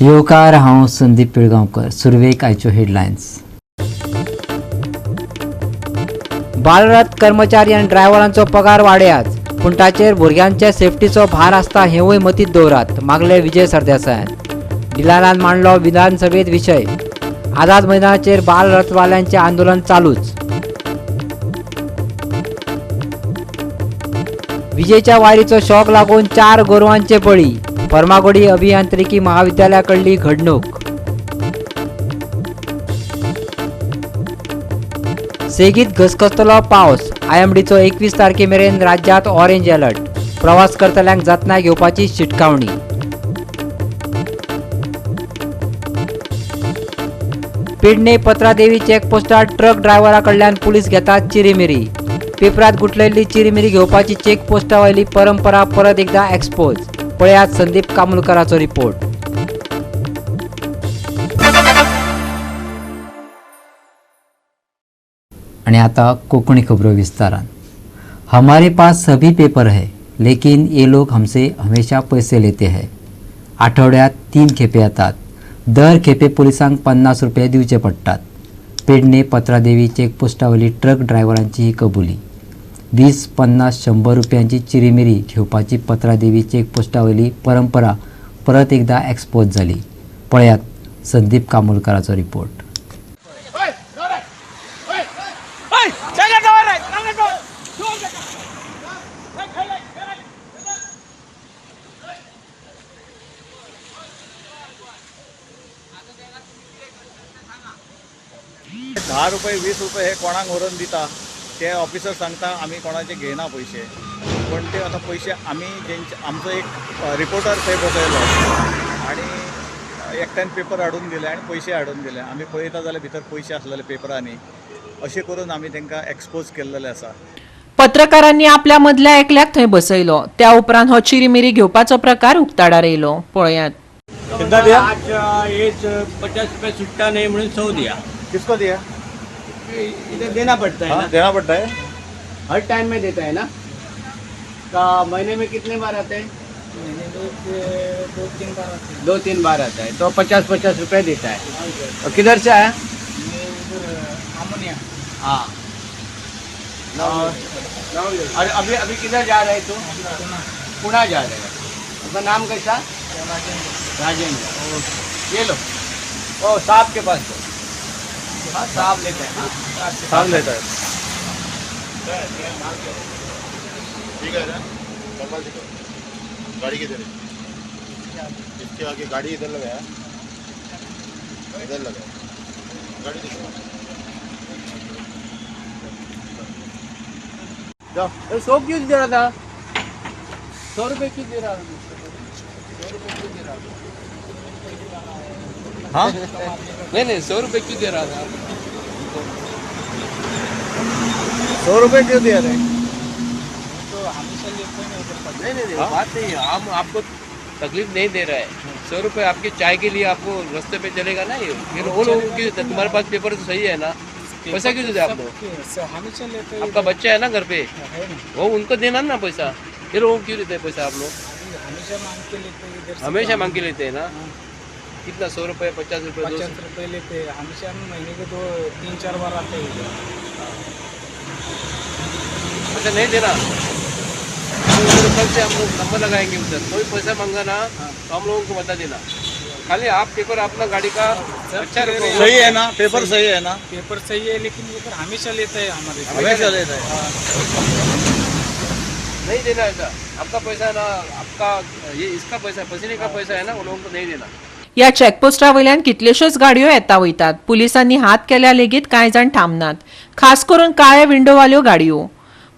येवकार, हांव संदीप पिळगांवकर. सुरवेक आयच्यो हेडलायन्स. बालरथ कर्मचारी आनी ड्रायव्हरांचो पगार वाडयात, पूण ताचेर भुरग्यांच्या सेफ्टीचो भार आसता हेंवूय मतींत दवरात, मागले विजय सरदेसायान. डिलालान मांडलो विधानसभेत विशय. आझाद मैदानाचेर बालरथवाल्यांचें आंदोलन चालूच. विजेच्या वायरीचो शॉक लागून 4 गोरवांचे बळी. फर्मागुडी अभियांत्रिकी महाविद्यालयाकडली घडणूक. सेगीत घसघसतलो पावस. आयएमडीचो 21 तारखे मेरेन राज्यात ऑरेंज अलर्ट. प्रवास करतल्यांक जतनाय घेवपाची शिटकावणी. पेडणे पत्रादेवी चेकपोस्टार ट्रक ड्रायव्हरा कडल्यान पुलीस घेतात चिरीमिरी. पेपरात गुठलयल्ली चिरीमिरी घेवपाची चेकपोस्टा वयली परंपरा परत एकदा एक्सपोज. पळयात संदीप कामुलकराचो रिपोर्ट. आणि आता कोकणी खबरों विस्तारान. हमारे पास सभी पेपर है, लेकिन ये लोग हमसे हमेशा पैसे लेते हैं. आठवड्यात 3 खेपे येतात. दर खेपे पोलिसांक 50 रुपये दिवचे पडटात. पेडणे पत्रादेवी चेकपोस्टावयली ट्रक ड्रायव्हरांची ही कबुली. 20, 50, 100 रुपयांची चिरीमिरी घेवपाची पत्रादेवी चेकपोस्टावयली परंपरा परत एकदा एक्सपोज जाली. पळयात संदीप कामुलकराचो रिपोर्ट. 10 रुपये 20 रुपये हे कोणाक व्हरून दिता ते ऑफिसर सांगता आमी कोणाचे घेयना पयशे, पण ते आतां पयशे आमी जेंचे आमचो एक रिपोर्टर थंय बसयलो आनी एकट्यान पेपर हाडून दिले आनी पयशे हाडून दिले. आमी पळयता जाल्यार भितर पयशे आसलेले पेपरांनी. अशें करून आमी तांकां एक्सपोज केल्लेले आसा. पत्रकारांनी आपल्या मदल्या एकल्याक थंय बसयलो. त्या उपरांत हो चिरीमिरी घेवपाचो प्रकार उक्ताडार येयलो. पळयात. कितना दिया? आज ये 50 रुपये छुट्टा नहीं म्हणून 100 दिया. किसको दिया? इधर देना पड़ता है हाँ, ना. देना पड़ता है. हर टाइम में देता है ना. का महीने में कितने बार आते हैं? 2-3 बार आते हैं. 2-3 बार आता है तो 50-50 रुपये देता है. और किधर से आया? मैं उधर आमोनिया. हाँ, और अभी अभी किधर जा रहे तू? पुणे जा रहे हैं. उसका नाम कैसा? राजेंद्र. राजेंद्र. ये लो, ओ साहब के पास दो. हाँ, साहब लेते हैं. हाँ, साहब लेता है. ठीक है ना, गाड़ी किधर है? इसके आगे गाड़ी इधर लगाया, इधर लगाया गाड़ी. देखो. 100 क्यों दे रहा था? 100 रुपये क्यों दे रहा था? 100 रुपये क्यों दे रहा था? हाँ, नहीं नहीं, 100 रुपये क्यों दे रहा था? 100 रुपये क्यों दिया रे? तो हमेशा लेते हैं उधर. नहीं नहीं नहीं, बात नहीं है. हम आपको तकलीफ नहीं दे रहा है. 100 रुपये आपकी चाय के लिए आपको रास्ते पे चलेगा ना. ये वो लोगों की, तुम्हारे पास पेपर तो सही है ना, पैसा क्यों देते आप लोग? हमेशा लेते हैं. आपका बच्चा है ना घर पे? है ना. वो उनको देना ना पैसा. ये लोगों को क्यों देते हैं पैसा आप लोग? हमेशा मांग के लेते हैं इधर से. हमेशा मांग के लेते हैं ना? कितना? 100 रुपये, 50 रुपये, 200? 50 रुपये लेते हैं हमेशा. हम महीने के 2-3-4 बार आते हैं इधर. पैसा नहीं देना तो कल से हम लोग नंबर लगाएंगे उधर. कोई पैसा मांगा ना तो हम लोगों को बता देना. खाली आप पेपर अपना गाड़ी का अच्छा रखो. सही है ना पेपर? सही है ना? पेपर सही है, लेकिन इधर हमेशा लेते हैं हमारे से. हमेशा लेता है. नहीं देना ऐसा. आपका पैसा ना, आपका ये इसका पैसा, पसीने का पैसा है ना, वो लोगों को नहीं देना. ह्या चेकपोस्टा वयल्यान कितल्योश्योच गाडयो येता वयतात. पुलिसांनी हात केल्यार लेगीत कांय जाण थांबनात, खास करून काळ्या विंडोवाल्यो गाडयो.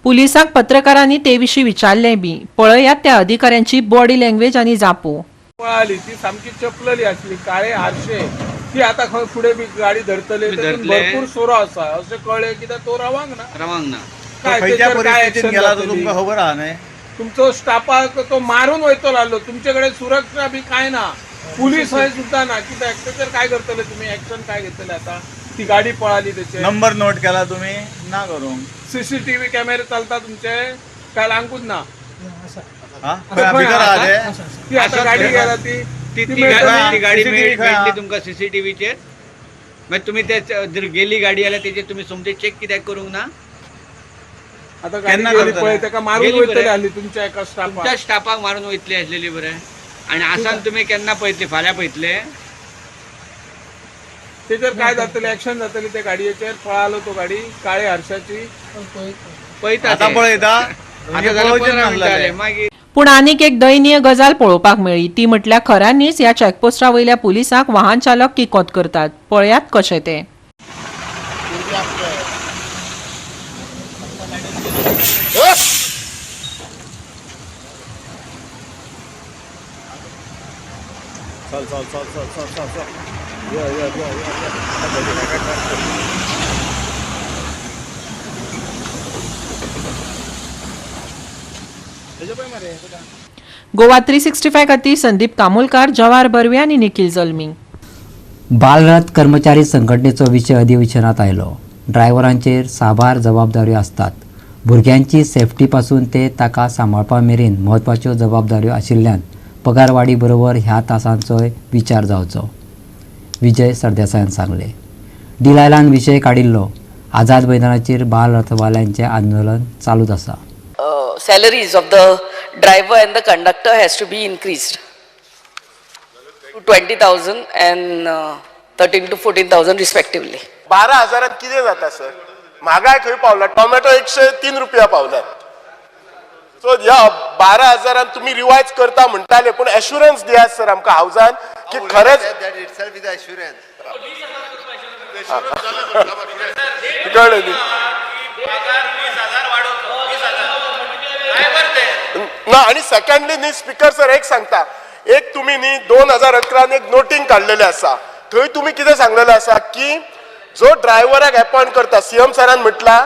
पुलिसांक पत्रकारांनी ते विशीं विचारलें बी. पळयात त्या अधिकाऱ्यांची बॉडी लँग्वेज आनी जापो. पळाली ती सामकी चपलली आसली, काळे आरशे. ती आता खंय फुडें बी गाडी धरतले. तातूंत भरपूर सोरो आसा अशें कळ्ळें कित्याक तो रावंक ना. रवांग ना. काय खंयच्या तेचेर काय परिस्थितीत action गेला तो जातली? तुमकां खबर आहा न्हय? तुमचो स्टाफाक तो मारून वयतलो आहलो. तुमचे कडेन सुरक्षा बी काय ना, पुलीस हय सुद्दां ना. कित्याक तेचेर काय करतले तुम्ही? एक्शन काय घेतले आता? ती गाडी पळाली तेचे नंबर नोट केला तुम्ही ना करूंक? सीसीटीव्ही कॅमेरे चलता तुमचे काय लागूच ना? हा, खंय भितर आहा ते? ती आता गाडी गेला ती. ती ती गाडी मेळटली तुमकां सीसीटीव्हीचेर. मागीर तुमी ते जर गेली गाडी जाल्यार तेजेर तुमी सोमते चॅक कित्याक करूंक ना? आता गाडी गेली पळय, ताका मारून वयतले आसली तुमच्या एका स्टाफाक. तुमच्या स्टाफाक मारून वयतली आसलेली बरें. आनी आसान तुमी केन्ना पळयतले? फाल्यां पळयतले? तेचेर काय जातलें, एक्शन जातली त्या गाडयेचेर? पळालो तो गाडी काळे हारशाची पळयता आतां पळयता, आतां जाल्यार 15 मिनटां जाले मागीर. पूण आनीक एक दयनीय गजाल पळोवपाक मेळ्ळी, ती म्हटल्यार खऱ्यांनीच ह्या चॅकपोस्टा वयल्या पुलिसांक वाहन चालक किकोत करतात. पळयात कशें तें. चल चल चल चल चल चल चल यो यो यो यो. गोवा 365 खातीर संदीप कामोलकार, जवाहर बर्वे आनी निखिल जल्मी. बालरथ कर्मचारी संघटनेचो विशय अधिवेशनात आयलो. ड्रायव्हरांचेर साबार जबाबदाऱ्यो आसतात. भुरग्यांची सेफ्टी पासून ते ताका सांबाळपा मेरेन म्हत्वाच्यो जबाबदाऱ्यो आशिल्ल्यान पगारवाडी बरोबर ह्या तासांचोय विचार जावचो, विजय सरदेसायान सांगलें. डिलायलान विशय काडिल्लो. आझाद मैदानाचेर बालरथवाल्यांचें आंदोलन चालूच आसा. Salaries of the driver and the conductor has to be increased to 20,000 and 13 to 14,000 respectively. 12,000 कितें जाता सर? म्हागाय खंय पावला? टोमॅटो 103 रुपया पावला. सो ह्या 12,000 तुमी रिवायज करता म्हणटाले, पूण एश्युरन्स दियात सर आमकां हावजान की खरेंच. कळ्ळें न्ही? ना. आनी सेकंडली न्ही स्पिकर सर एक सांगता, एक तुमी न्ही 2011 एक नोटींग काडलेलें आसा, थंय तुमी कितें सांगलेलें आसा की जो ड्रायव्हराक एपॉयंट करता, सीएम सरान म्हटला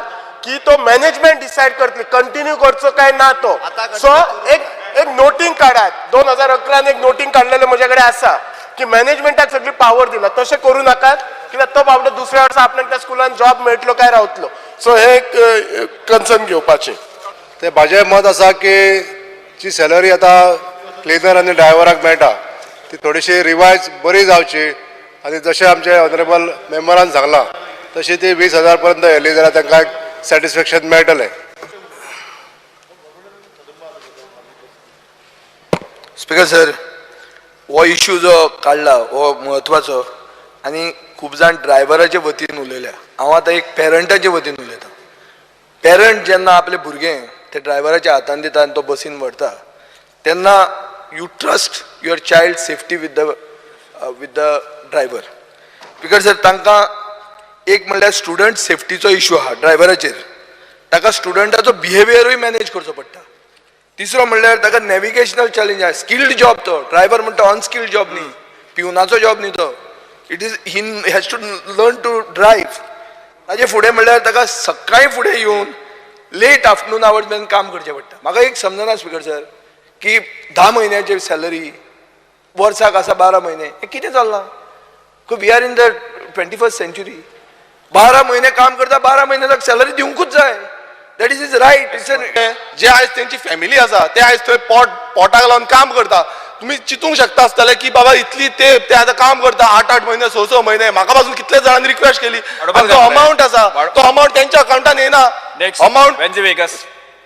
की तो मॅनेजमेंट डिसायड करतली कंटिन्यू करचो काय ना तो. सो एक एक नोटींग काडात, 2011 एक नोटींग काडलेलें म्हजे कडेन आसा की मॅनेजमेंटाक सगळी पावर दिला. तशें करूं नाकात कित्याक तो बाबडो दुसऱ्या वर्सा आपल्याक त्या स्कुलान जॉब मेळटलो काय रावतलो. सो हे एक कन्सर्न घेवपाचें. ते म्हाजें मत आसा की जी सॅलरी आतां क्लिनर आनी ड्रायव्हराक मेळटा ती थोडीशी रिवायज बरी जावची आनी जशें आमचे ऑनरेबल मेंबरान सांगलां तशी ती 20,000 पर्यंत येयली जाल्यार तांकां सॅटिस्फॅक्शन मेळटलें. स्पिकर सर, हो इश्यू जो काडला हो म्हत्वाचो आनी खूब जाण ड्रायव्हराचे वतीन उलयल्या. हांव आतां एक पेरंटाचे वतीन उलयतां. पेरंट जेन्ना आपले भुरगें ते ड्रायव्हराच्या हातान दिता आनी तो बसीन व्हरता तेन्ना you trust your child safety with the driver. Because sir तांकां एक म्हणल्यार स्टुडंट सेफ्टीचो इशू आहा ड्रायव्हराचेर, ताका स्टुडंटाचो बिहेवियरूय मॅनेज करचो पडटा. तिसरो म्हणल्यार ताका नॅविगेशनल चॅलेंज आहा, स्किल्ड जॉब तो ड्रायव्हर म्हणटा अनस्किल्ड जॉब न्ही, पिवनाचो जॉब न्ही तो. It is he has to learn to drive. ताजे फुडें म्हणल्यार ताका सकाळीं फुडें येवन लेट आफ्टरनून आवर्स मेरेन काम करचें पडटा. म्हाका एक समजना स्पिकर सर की 10 म्हयन्याची सॅलरी वर्साक आसा 12 म्हयने, हें कितें चल्लां? We are in the 21st century. 12 म्हयने काम करता, 12 म्हयने ताका सॅलरी दिवंकूच जाय. That is is right. जे आयज तेंची फॅमिली आसा ते आयज थंय पोटाक लावन काम करता. तुमी चिंतूंक शकता आसतले की बाबा इतली ते आतां काम करता 8-8 म्हयने 6-6 म्हयने. म्हाका पासून कितले जाणांनी रिक्वेस्ट केली, तो अमावंट आसा तो अमावंट तेंच्या अकावंटान येना. अमावंट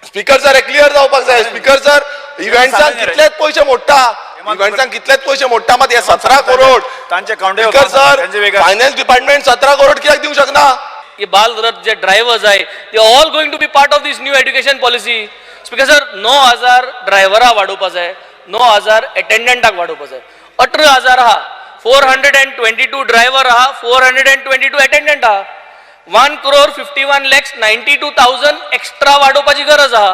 स्पीकर सर हे क्लियर जावपाक जाय. स्पीकर सर इव्हेंट्सान कितलेच पयशे मोडटा, इव्हेंट्सान कितलेच पयशे मोडटा, मात हे 17 crore speaker sir finance department 17 crore कित्याक दिवंक शकना? ये बाल रथ जे ड्रायव्हर्स आहे they all going to be part of this new education policy. Speaker sir 9,000 ड्रायव्हरां वाडोवपा जाय, 9,000 एटेंडंटाक वाडोवपा जाय, 18,000 आहा, 422 ड्रायव्हर आहा, 422 एटेंडंट आहा. 1,51,92,000 एक्स्ट्रा वाडोवपाची गरज आहा.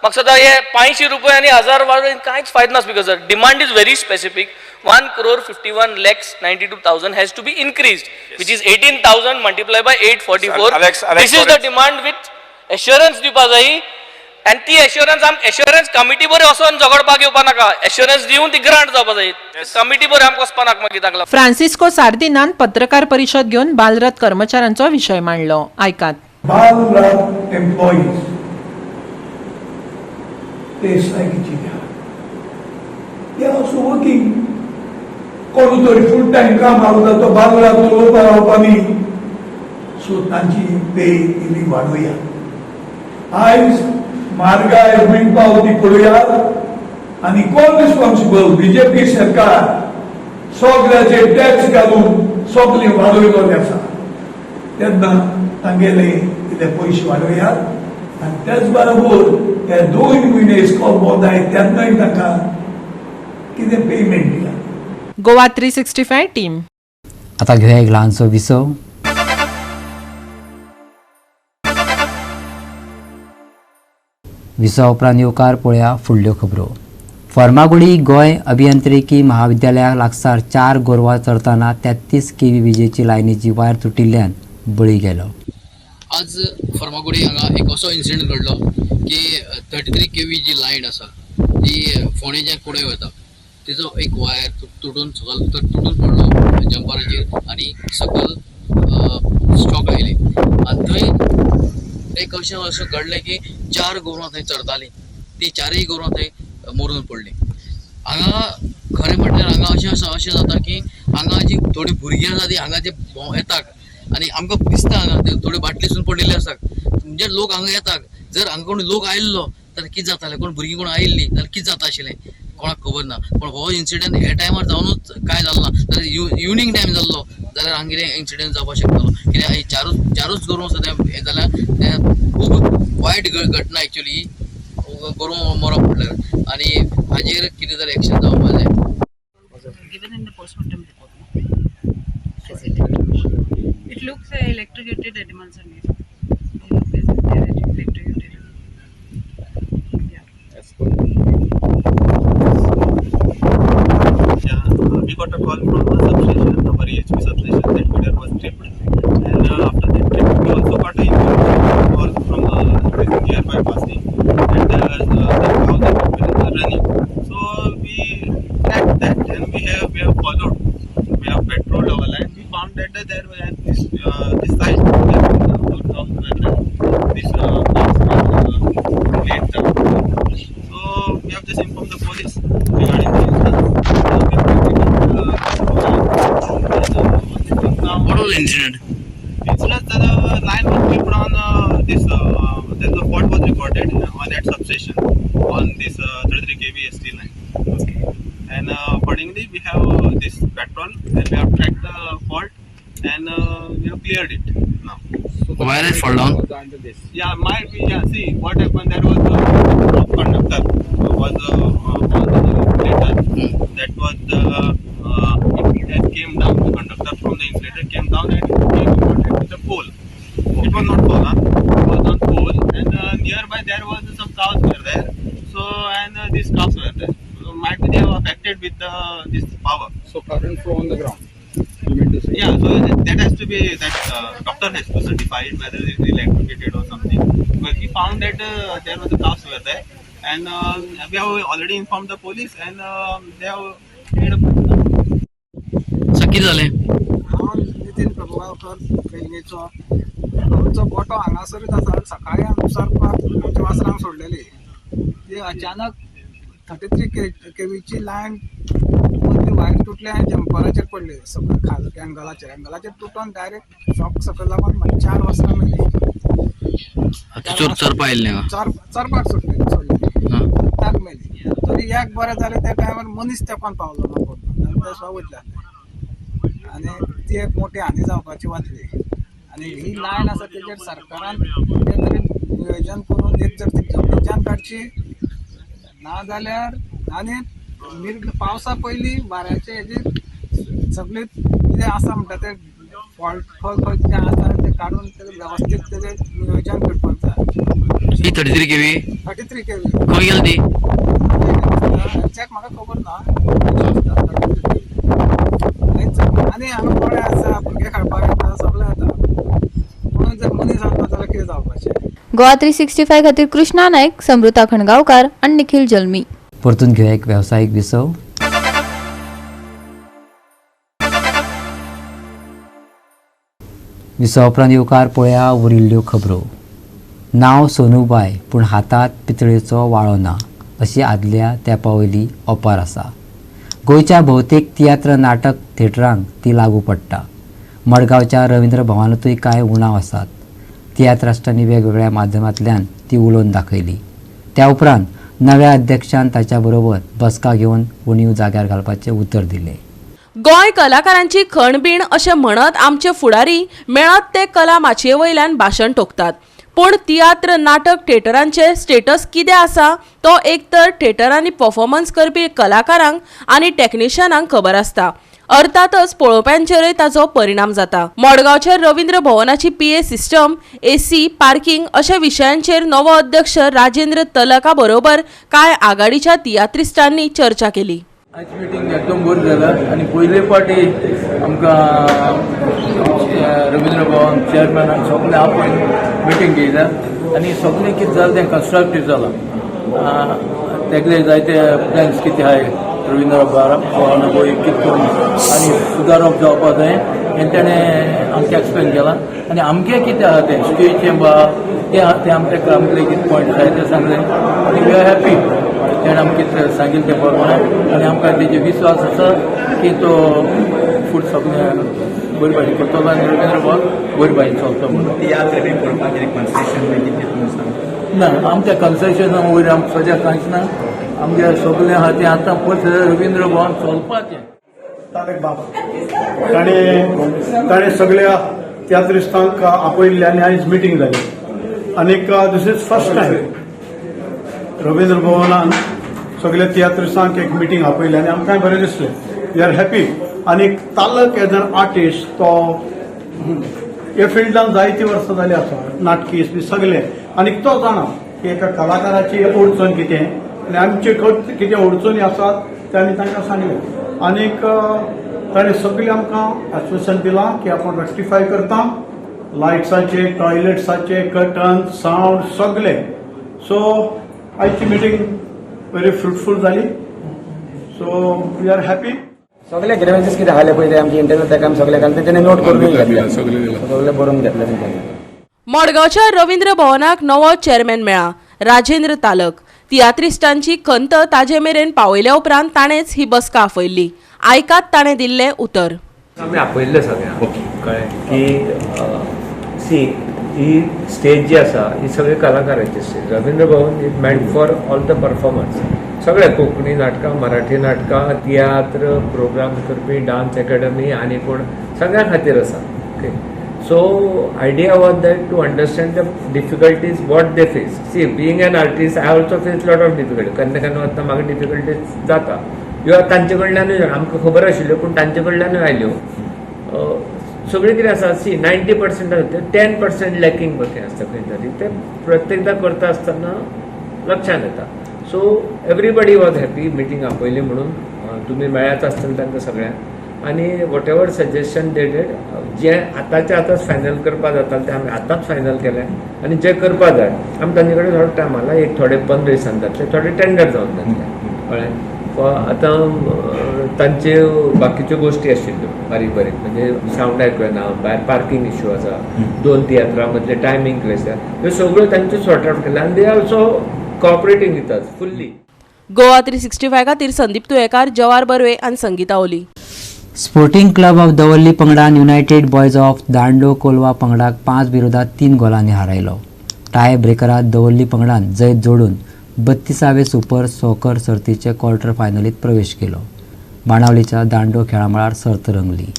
म्हाका सदां हे 500 रुपये आनी 1000 वाडोवन कांयच फायदो ना speaker sir. Demand is very specific. 1,51,92,000 has to be increased, which is 18,000 multiplied by 844. This is the demand with assurance दिवपा जाय आनी ती एश्योरन्स आम एश्योरन्स कमिटी बरें वचोन झगडपाक येवपा नाका. एश्योरन्स दिवन ती ग्रांट जावपा जाय. कमिटी बरें आमकां वचपा नाका मागीर ताका. फ्रांसिस्को सार्दिनान पत्रकार परिशद घेवन बालरथ कर्मचाऱ्यांचो विशय मांडलो. आयकात. बालरथ एम्प्लॉईज ते They are also working कोण तरी फूल टायम काम आवता तो बांगला चलोवपा रावपा न्ही. सो तांची पे इल्ली वाडोवया. आयज म्हारगाय मेळपा ती पळोवया आनी कोण रिस्पॉन्सिबल? बीजेपी सरकार सगळ्याचे टॅक्स घालून सगळे वाडयलोले आसा. तेन्ना तांगेले कितें पयशे वाडोवया आनी त्याच बरोबर हे 2 म्हयने इस्कॉल बंद आहाय तेन्नाय तांकां कितें पेमेंट दिया. गोवा 365 टीम. आता घेवया एक ल्हानसो विसव. विसवा उपरांत येवकार पळया फुडल्यो खबरो. फर्मागुडी गोंय अभियांत्रिकी महाविद्यालया लागसार 4 गोरवां चरतना 33 केव्ही विजेची लायनीची वायर तुटिल्ल्यान बळी गेलो. आज फर्मागुडी हांगा एक असो इन्सिडंट घडलो की 33 केव्ही जी लायन आसा ती फोंडेच्या कुडे वता, तिचो एक वायर तुटून सकयल तुटून पडलो जंपराचेर आनी सकयल स्टॉक आयली. आनी थंय एक अशें अशें घडलें की 4 गोरवां थंय चरतालीं, ती 4 गोरवां थंय मरून पडलीं. हांगा खरें म्हटल्यार हांगा अशें आसा, अशें जाता की हांगा जी थोडीं भुरगीं आसा ती हांगा जे येतात आनी आमकां दिसता हांगा ते थोड्यो बाटली सून पडिल्ले आसात, म्हणजे लोक हांगा येतात. जर हांगा कोण लोक आयिल्लो जाल्यार कितें जातालें, कोण भुरगीं कोण आयिल्लीं जाल्यार कितें जाता आशिल्लें कोणाक खबर ना. पूण हो इन्सिडंट हे टायमार जावनूच कांय जालो ना, जाल्यार इवनींग टायम जाल्लो जाल्यार हांगा कितें इन्सिडंट जावपाक शकतालो. कित्याक ही चारूच गोरवां सुद्दां हें जाल्यार तें खूब वायट घटना एक्चुली गोरवां मरप म्हटल्यार, आनी हाजेर कितें तरी एक्शन जावपाक जाय. Given in the postmortem report. It looks electrocuted animals only. They look as if they are electrocuted. Yeah. Yeah, we got a call from the substation, our EHP substation, that feeder was tripped. And after that trip, we also got an information call from the nearby passing that the cows are running. So we tracked that and we have followed. We have patrolled our line. We found that there were this this side there were two cows were there. This cows were laid down. So we have just informed the police regarding the incident. What was the incident? Incident, the line was tripped on this. That the fault was recorded on that substation on this 33 kV ST line. Okay. And accordingly, we have this patrol and we have tracked the fault and we have cleared it now. So the wire is fall down. Yeah, might be. Yeah, see what happened. There was a conductor was on the insulator. That was the it that came down. The conductor from the insulator came down and it came in contact with the pole. It was not pole, huh? It was on pole, and nearby there was some cows were there. So and these cows were there. So might be they were affected with the this power. So current flow on the ground. You mean to say? Yeah, so that has to be that doctor has to certify it whether it is electrocuted or something. But we found that there was the cows were there, and we have already informed the police, and they have made a sir कितें जालें? हांव नितीन प्रभुगांवकर वेलंगेचो. आमचो गोठो हांगासरूच आसा. सकाळी आमी चरपाक आमच्या वासरांक सोडलेली, ती अचानक 33 केवीची लायन मदली वायर तुटली आनी जंपराचेर पडली सकयल खाल एंगलाचेर. एंगलाचेर तुटोन डायरेक्ट शॉक सकयल लागून मागीर 4 वासरां मेली. चरपा आयिल्लें हांगा? चरपाक सोडलेली, ताक मेली. तरी एक बरें जालें त्या टायमार मनीस तेंपान पावलो ना कोण, नाल्यार ते सुद्दां वयतले आसले आनी ती एक मोठी हानी जावपाची वाचली. आनी ही लायन आसा तेजेर सरकारान कितें तरी नियोजन करून एक जर ती जमनीच्यान काडची ना जाल्यार आनी मिर्ग पावसा पयलीं वाऱ्याचे हेजेर सगळें कितें आसा म्हणटा तें फॉल्ट खंय खंय कितें आसा तें काडून तें वेवस्थीत तेजें नियोजन करपाक जाय. ही 33 केव्ही 33 केव्ही खंय गेली ती? एक्झॅक्ट म्हाका खबर ना. आनी हांगा कोळे आसा, भुरगे खेळपाक येता, सगळें येता, पूण जर मनीस आसता जाल्यार कितें जावपाचें? गोवा 365 खातीर कृष्णा नायक, समृता खणगांवकार आनी निखिल जल्मी. परतून घेवया एक वेवसायीक विसव. विसवा उपरांत येवकार पळया उरिल्ल्यो खबरो. नांव सोनूबाय पूण हातांत पितळेचो वाळो ना अशी आदल्या तेंपा वयली ओपार आसा. गोंयच्या भोवतेक तियात्र नाटक थेटरांक ती लागू पडटा. मडगांवच्या रवींद्र भवनांतूय कांय उणाव आसात. तियात्रास्टांनी वेगवेगळ्या माध्यमांतल्यान ती उलोवन दाखयली. त्या उपरांत नव्या अध्यक्षान ताच्या बरोबर बसका घेवन उणीव जाग्यार घालपाचें उतर दिलें. गोंय कलाकारांची खणबीण अशें म्हणत आमचे फुडारी मेळत ते कला माचये वयल्यान भाशण ठोकतात. पूण तियात्र नाटक थेटरांचे स्टेटस कितें आसा तो एक तर थेटरांनी परफॉर्मन्स करपी कलाकारांक आनी टॅक्निशियनांक खबर आसता. अर्थातच पळोवप्यांचेरय ताचो परिणाम जाता. मडगांवच्या रवींद्र भवनाची पीए सिस्टम, एसी, पार्किंग अशा विशयांचेर नवो अध्यक्ष राजेंद्र तलका बरोबर कांय आघाडीच्या तियात्रिस्टांनी चर्चा केली. आयज मिटींग एकदम बरी जाला आनी पयले फावटी आमकां रवींद्र भवन चेअरमॅनान सगळें आपोवन मिटींग घेयल्या आनी सगळें कितें जालें तें कन्स्ट्रक्टीव जालां. तेगले जायते प्लॅन्स कितें आहाय रवींद्र भवना पळय कितें करून आनी सुदारप जावपा जाय हें तेणें आमकां एक्सप्लेन केलां आनी आमचें कितें आहा तें स्टेजीचें बा तें आहा तें आमचें आमगेले कितें पॉयंट्स आहाय तें सांगलें आनी we are happy. तेणें आमकां कितें सांगिल्लें तें प्रमाणे आनी आमकां तेजेर विस्वास आसा की तो फूड सगळें बरी भाशेन करतलो आनी रवींद्र भवन बरी भाशेन चलतो म्हणून. तियात्र बी पळोवपाक कन्सेशन बी कितें तुमी सांग? ना, आमच्या कन्सेशन वयर आमकां सद्या कांयच ना. आमगे सगळें आहा तें आतां पयस रवींद्र भवन चलपाचें. तारक बाब ताणें सगळ्या तियात्रिस्तांक आपयल्ले आनी आयज मिटींग जाली आनीक this is first time Ravindra भवनान सगळ्या तियात्रिस्तांक एक मिटींग आपयली आनी आमकांय बरें दिसलें. We are happy. आनी तालक एज एन आर्टिस्ट तो ह्या फिल्डान जायतीं वर्सां जालीं आसा, नाटकीस बी सगळें, आनी तो जाणा की एका कलाकाराची अडचण कितें आनी आमचे कितें अडचणी आसात ते आमी तांकां सांगलें आनीक ताणें सगळें आमकां आश्वासन दिलां की आपूण रेक्टिफाय करता लायट्साचे, टॉयलेट्साचे, कर्टन, सावंड सगळें. सो आयची मिटींग व्हेरी फ्रुटफूल जाली. So we are happy. सगळे ग्रेवेन्सीस कितें आसले पळय ते आमचे इंटरनल ताका आमी सगळे घालून तेणे नोट करून घेतले, सगळे बरोवन घेतले तेंच्यांनी. मडगांवच्या रवींद्र भवनाक नवो चेअरमॅन मेळ्ळा, राजेंद्र तालक. तियात्रिस्टांची खंत ताजे मेरेन पावयल्या उपरांत ताणेंच ही बसका आपयल्ली. आयकात ताणें दिल्लें उतर. आमी आपयल्लें सगळ्यांक, कळ्ळें की सी ही स्टेज जी आसा ही सगळी कलाकारांची stage. Ravindra Bhavan is meant for all the performers. सगळे कोंकणी नाटकां, मराठी नाटकां, तियात्र प्रोग्राम करपी, डान्स एकेडमी आनी कोण सगळ्यां खातीर आसा. Okay, so idea was that to understand the difficulties what they face. See, being an artist I also face lot of difficulty. केन्ना केन्ना वतना म्हाका डिफिकल्टीज जाता किंवा तांचे कडल्यानूय आमकां खबर आशिल्ल्यो पूण तांचे कडल्यानूय आयल्यो. सगळें कितें आसा सी 90% आसता, 10% लॅकिंग बरें आसता खंय तरी, तें प्रत्येकदां करता आसतना लक्षांत येता. So everybody was happy meeting आपयली म्हणून. तुमी मेळ्ळ्यात आसतले तांकां सगळ्यांक आनी whatever suggestion they did जें आतांच्या आतांच फायनल करपा जाता तें आमी आतांच फायनल केलें आनी जें करपा जाय आमी तांचे कडेन थोडो टायम आला, एक थोडे 15 दिसान जातले, थोडे टेंडर जावन जातले, कळ्ळें. आतां तांच्यो बाकीच्यो गोश्टी आशिल्ल्यो बारीक बारीक, म्हणजे सावंड आयकूना, भायर पार्किंग इश्यू आसा, 2 तियात्रां मदले टायमींग क्लॅश, ह्यो सगळ्यो तांच्यो सॉर्ट आवट केल्या आनी they also cooperating with us fully. Goa 365 खातीर संदीप तुयेकार, जवार बर्वे आनी Sangeeta Oli. Sporting club of Davorlim पंगडान United Boys of Dando Colva पंगडाक 5-3 गोलांनी हारयलो. टाय ब्रेकरात दवर्ली पंगडान जैत जोडून 32वे सुपर सॉकर सर्तीचे क्वॉर्टर फायनलीत प्रवेश केलो. बाणावलीच्या दांडो खेळामळार सर्त रंगली.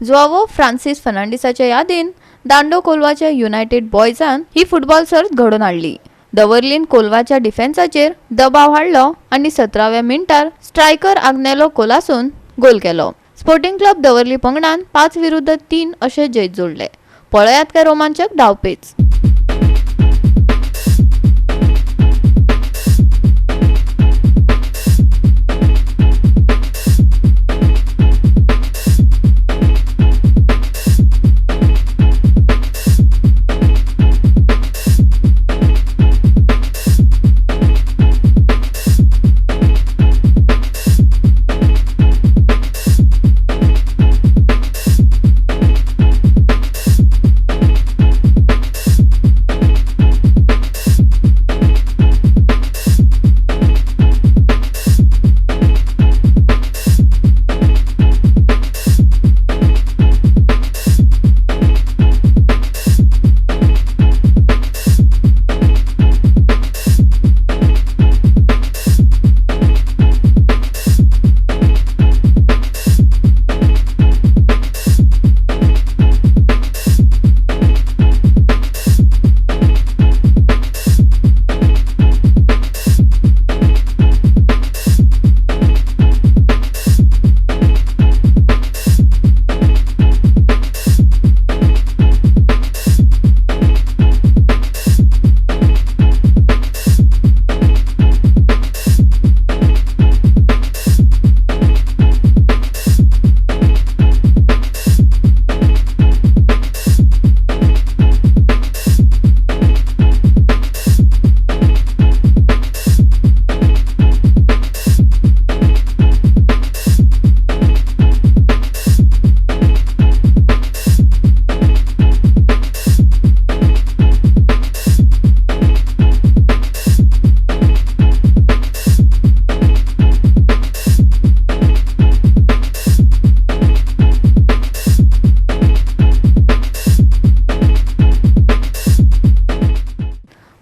जुआवो फ्रांसीस फर्नांडीसाच्या यादीन दांडो कोलवाच्या युनायटेड बॉयजान ही फुटबॉल सर्त घडोवन हाडली. दवर्लीन कोलवाच्या डिफेन्साचेर दबाव हाडलो आनी 17व्या मिनटार स्ट्रायकर आग्नेलो कोलासून गोल केलो. स्पोर्टिंग क्लब दवर्ली पंगडान 5-3 अशें जैत जोडले. पळयात काय रोमांचक डावपेच.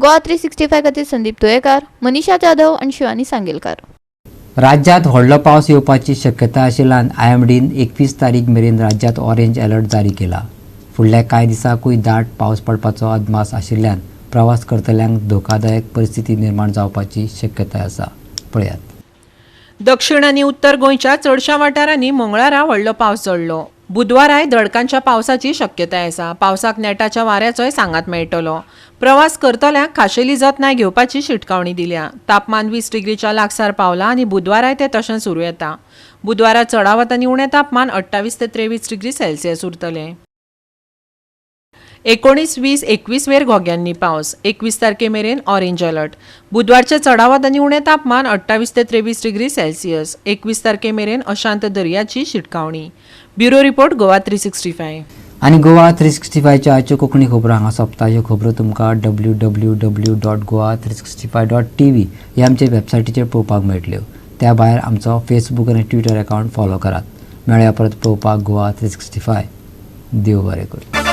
गोवा 365 खातीर संदीप तुयेकार, मनीषा जाधव आनी शिवानी सांगेलकार. राज्यांत व्हडलो पावस येवपाची शक्यताय आशिल्ल्यान आयएमडीन 21 तारीख मेरेन राज्यांत ऑरेंज अलर्ट जारी केला. फुडल्या कांय दिसांकूय दाट पावस पडपाचो अदमास आशिल्ल्यान प्रवास करतल्यांक धोकादायक परिस्थिती निर्माण जावपाची शक्यताय आसा. पळयात. दक्षिण आनी उत्तर गोंयच्या चडशा वाठारांनी मंगळारा व्हडलो पावस चडलो. बुधवाराय दडकांच्या पावसाची शक्यताय आसा. पावसाक नेटाच्या वाऱ्याचोय सांगात मेळटलो. प्रवास करतल्यांक खाशेली जतनाय घेवपाची शिटकावणी दिल्या. तापमान 20 डिग्रीच्या लागसार पावला आनी बुधवाराय तें तशें सुरू येता. बुधवारा चडावत आनी उणें तापमान 28 ते 23 डिग्री सेल्सियस उरतलें. 19, 20, 21 वेर घोग्यांनी पावस. 21 तारखे मेरेन ऑरेंज अलर्ट. बुधवारचें चडावत आनी उणें तापमान 28 ते 23 डिग्री सेल्सियस. 21 तारखे मेरेन अशांत दर्याची शिटकावणी. Bureau report, Goa 365. आनी गोवा 365च्या आयच्यो कोंकणी खबरो हांगा सोंपता. ह्यो खबरो तुमकां www.goa365.tv ह्या आमच्या वेबसायटीचेर पळोवपाक मेळटल्यो. त्या भायर आमचो फेसबूक आनी ट्विटर अकावंट फॉलो करात. मेळया परत पळोवपाक गोवा 365. देव बरें करूं.